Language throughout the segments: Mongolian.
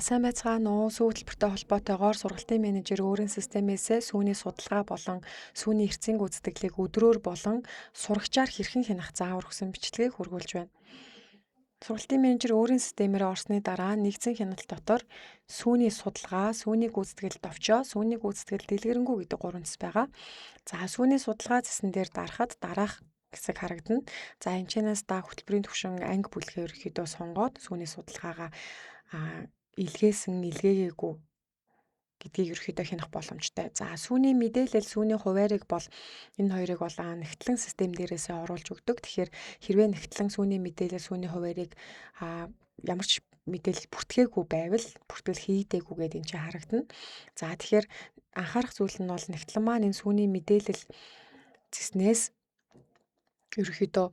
Сайн байцгаана уу? Сүү хөтөлбөртэй холбоотойгоор сургалтын менежер өөрийн системээс сүүний судалгаа болон сүүний эрсдлийн гүйцэтгэлийг өдрөөр болон сурагчаар хэрхэн хянах заавар өгсөн бичлэгийг хүргүүлж байна. Сургалтын менежер өөрийн системээр орсны дараа нэгдсэн хяналт дотор сүүний судалгаа, сүүний гүйцэтгэл товчоо, сүүний гүйцэтгэл дэлгэрэнгүй гэдэг гурван цэс байгаа. За, сүүний судалгаа цэсэн дээр дарахад дараах хэсэг харагдана. За, энэ чэнэс та хөтөлбөрийн түвшин анги бүлгээ ерөнхийдөө сонгоод сүүний судалгаагаа илгээсэн, илгээгээгүй гэдгийг ерөнхийдөө хянах боломжтой. За, сүүний мэдээлэл, сүүний хуваарийг бол энэ хоёрыг бол нэгтлэн систем дээрээсээ оруулж өгдөг. Тэгэхээр хэрвээ нэгтлэн сүүний мэдээлэл, сүүний хуваарийг ямар ч мэдээлэл бүртгээгүй байвал бүртгэл хийдэггүй гэдээ энэ чинь харагдана. За, тэгэхээр анхаарах зүйл нь бол нэгтлэн маань энэ сүүний мэдээлэл цэснээс ерөнхийдөө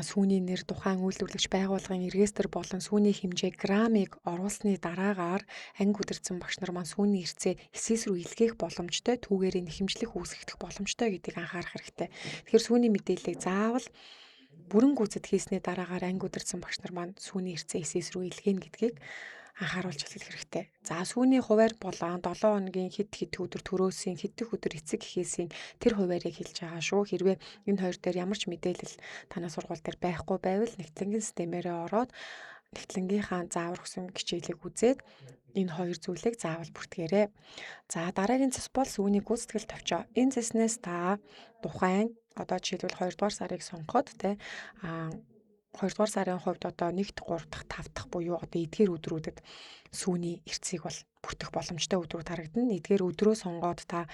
сүүний нэр, тухайн үйлдвэрлэгч байгууллагын регистр болон сүүний хэмжээ граммыг оруулсны дараагаар анги удирдсан багш нар маань сүүний эрсээ эсэс рүү илгээх боломжтой, түүгээрээ нэхэмжлэх үүсгэх боломжтой гэдгийг анхаарах хэрэгтэй. Тэгэхээр сүүний мэдээллийг заавал бүрэн гүйцэд хийсний дараагаар анги удирдсан багш нар маань сүүний эрсээ эсэс рүү илгээнэ гэдгийг анхааруулж хэлэх хэрэгтэй. За, сүүний хуваарь болон 7 хоногийн хэд хэд өдөр төрөөсөн, хэд дэх өдөр эцэг эхээсийн тэр хуваарийг хэлж байгаа шүү. Хэрвээ энэ хоёр дээр ямар ч мэдээлэл танай сургууль дээр байхгүй байвал нэгтлэнгийн системээрээ ороод нэгтлэнгийнхаа заавар өгсөн хичээлийг үзээд энэ хоёр зүйлийг заавал бүртгээрэй. За, дараагийн цэс бол сүүний гүйцэтгэл товчоо. Энэ цэснээс та тухайн одоо жишээлбэл 2 дугаар сарыг сонгоход те 2 дугаар сарын хувьд одоо 1 дахь, 3 дахь, 5 дахь буюу одоо эдгээр өдрүүдэд сүүний эрсийг бол бүртгэх боломжтой өдрүүд харагдана. Эдгээр өдрөө сонгоод та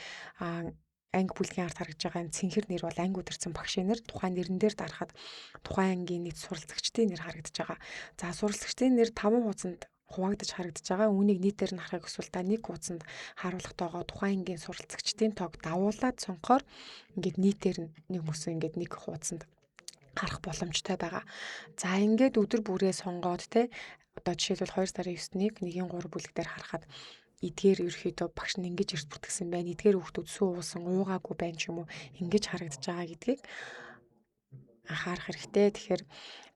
анги бүлгийн ард харагдж байгаа энэ цэнхэр нэр бол анги удирдсан багшийн нэр, тухайн нэрэн дээр дарахад тухайн ангийн нийт суралцагчдын нэр харагдаж байгаа. За, суралцагчдын нэр 5 хуудсанд хуваагдаж харагдаж байгаа. Үүнийг нийтээр нь харахыг хүсвэл та нэг хуудсанд харуулах тоогоо тухайн ангийн суралцагчдын тоог давуулаад сонгохоор ингээд нийтээр нь нэг мөсөн ингээд нэг хуудсанд харах боломжтой байгаа. За, ингээд өдөр бүрээ сонгоод те одоо жишээлбэл 2 сарын 9-нийг 1-ийн 3 бүлэг дээр харахад эдгээр ерөөхдөө багш нь ингэж эрт бүртгэсэн байна. Эдгээр хүүхдүүд сүү уусан, уугаагүй байна ч юм уу ингэж харагдаж байгаа гэдгийг анхаарах хэрэгтэй. Тэгэхээр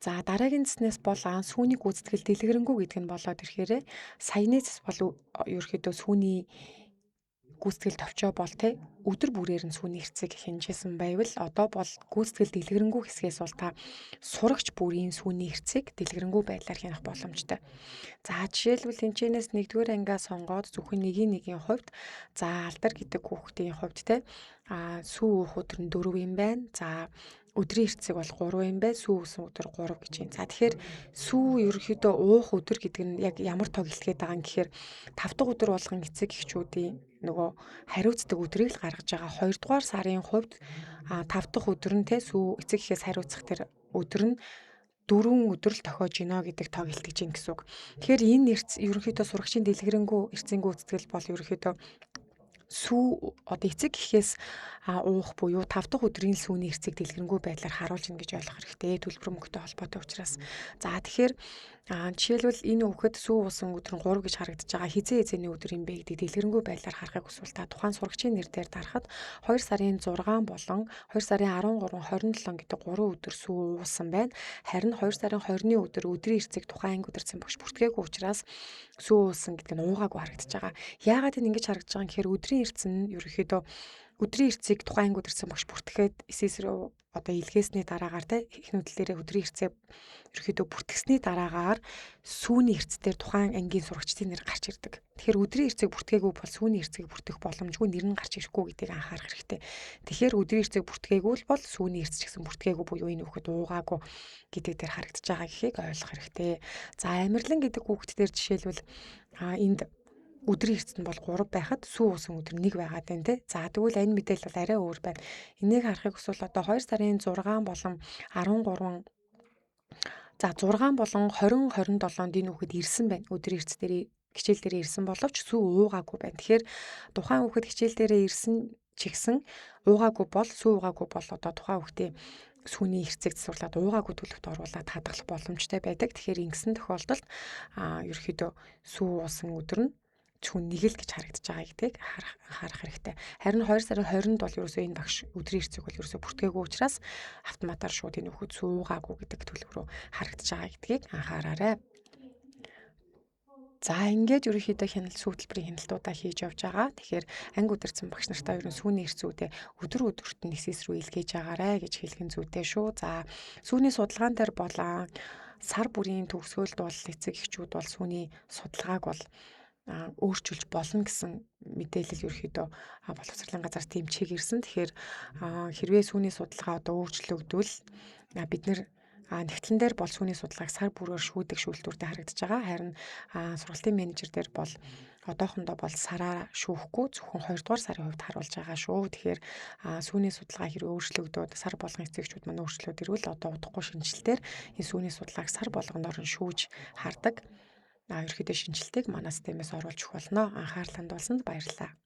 за, дараагийн цэснээс бол сүүний гүйцэтгэл дэлгэрэнгүй гэдэг нь болоод ирэхээрээ саяны цэс бол ерөөхдөө сүүний гүйцэтгэл товчоо бол те өдөр бүрээр нь сүүний эрсийг хянажсэн байвал одоо бол гүйцэтгэл дэлгэрэнгүй хэсгээс бол та сурагч бүрийн сүүний эрсийг дэлгэрэнгүй байдлаар хянах боломжтой. За, жишээлбэл энэчнээс 1-р ангиа сонгоод зөвхөн нэгийн нэгийн хувьд за алдар гэдэг хүүхдийн хувьд те сүү уух өдөр нь 4 юм байна. За, өдрийн эрсэг бол 3 юм байна. Сүү уусан өдөр 3 гэж байна. За, тэгэхээр сүү ерөнхийдөө уух өдөр гэдэг нь яг ямар тоог илгээд байгаа юм гэхээр 5 дахь өдөр болгон эцэг эхчүүдийн нөгөө хариуцдаг өдрийг л гаргаж байгаа. 2 дугаар сарын хувьд 5 дахь өдөр нь те сүү эцэг эхээс хариуцах тэр өдөр нь 4 өдөр л тохиож гинэ гэдэг тоог илтгэж гин гэсэн үг. Тэгэхээр энэ эрс ерөнхийдөө сурагчийн дэлгэрэнгүй эрсийн гүйцэтгэл бол ерөнхийдөө сүү одоо эцэг эхээс уух буюу 5 дахь өдрийн сүүний эрсийг дэлгэрэнгүй байдлаар харуулж ин гэж ойлгох хэрэгтэй. Төлбөр мөнгөтэй холбоотой учраас. За, тэгэхээр жишээлбэл энэ хүүхэд сүү уусан өдөр нь 3 гэж харагдаж байгаа. Хизээ хизээний өдөр юм бэ гэдгийг дэлгэрэнгүй байдлаар харахыг хүсвэл та тухайн сурагчийн нэр дээр дарахад 2 сарын 6 болон 2 сарын 13, 27 гэдэг 3 өдөр сүү уусан байна. Харин 2 сарын 20-ны өдөр өдрийн эрсийг тухайн анги удирдсан багш бүртгээгүй учраас сүү уусан гэдэг нь уугаагүй харагдаж байгаа. Яагаад энэ ингэж харагдаж байгаа юм гэхээр өдрийн эрс нь ерөнхийдөө өдрийн эрсийг тухайн анги удирдсан багш бүртгэхэд эсэс рүү одоо илгээсний дараагаар те их нүүдэлээрээ өдрийн эрсээ ерөнхийдөө бүртгэсний дараагаар сүүний эрс дээр тухайн ангийн сурагчдын нэр гарч ирдэг. Тэгэхээр өдрийн эрсийг бүртгээгүй бол сүүний эрсийг бүртгэх боломжгүй, нэр нь гарч ирэхгүй гэдгийг анхаарах хэрэгтэй. Тэгэхээр өдрийн эрсийг бүртгээгүй л бол сүүний эрс ч гэсэн бүртгээгүй буюу энэ хүүхэд уугаагүй гэдэг дээр харагдаж байгаа гэхийг ойлгох хэрэгтэй. За, амирлан гэдэг хүүхэд дээр жишээлбэл энд өдрийн эрс нь бол 3 байхад сүү уусан өдөр 1 байгаад байна те. За, тэгвэл энэ мэдээлэл бол арай өөр байна. Энийг харахыг хүсвэл одоо 2 сарын 6 болон 13, за 6 болон 20 27-нд энэ хүүхэд ирсэн байна. Өдрийн эрс дээр хичээл дээр ирсэн боловч сүү уугаагүй байна. Тэгэхээр тухайн хүүхэд хичээл дээрээ ирсэн ч гэсэн уугаагүй бол сүү уугаагүй бол одоо тухайн хүүхдийн сүүний эрсийг засварлаад уугаагүй төлөвт оруулаад хадгалах боломжтой байдаг. Тэгэхээр ингэсэн тохиолдолд ерөнхийдөө сүү уусан өдөр нь зөвхөн нэг л гэж харагдаж байгаа гэдгийг анхаарах хэрэгтэй. Харин 2 сарын 20-нд бол ерөөсөө энэ багш өдрийн эрсийг бол ерөөсөө бүртгээгүй учраас автоматар шууд энэ хүүхэд суугаагүй гэдэг төлөв рүү харагдаж байгаа гэдгийг анхаараарай. За, ингээд ерөнхийдөө хяналт, сүү хөтөлбөрийн хяналтуудаа хийж явж байгаа. Тэгэхээр анги удирдсан багш нартаа ер нь сүүний эрсүүдээ өдөр өдөрт нь SIS рүү илгээж байгаарэ гэж хэлэх нь зүйтэй шүү. За, сүүний судалгаан дээр бол сар бүрийн төгсгөлд бол эцэг эхчүүд бол сүүний судалгааг бол өөрчилж болно гэсэн мэдээлэл ерөнхийдөө боловсролын газар тийм чиг ирсэн. Тэгэхээр хэрвээ сүүний судалгаа одоо өөрчлөгдвөл бид нэр нэгтлэн дээр бол сүүний судалгааг сар бүрээр шүүдэг шүүлтүүртэй харагдаж байгаа. Харин сургалтын менежер дээр бол одоохондоо бол сараа шүүхгүй, зөвхөн 2 дугаар сарын хувьд харуулж байгаа шүү. Тэгэхээр сүүний судалгаа хэрвээ өөрчлөгдөөд, сар болгон эцэг эхчүүд маань өөрчлөөд ирвэл одоо удахгүй шинэчлэлтээр энэ сүүний судалгааг сар болгоноор нь шүүж хардаг. Ерөнхийдөө шинэчлэлтийг манай системээс оруулж өгөх болно. Анхаарал хандуулсанд баярлалаа.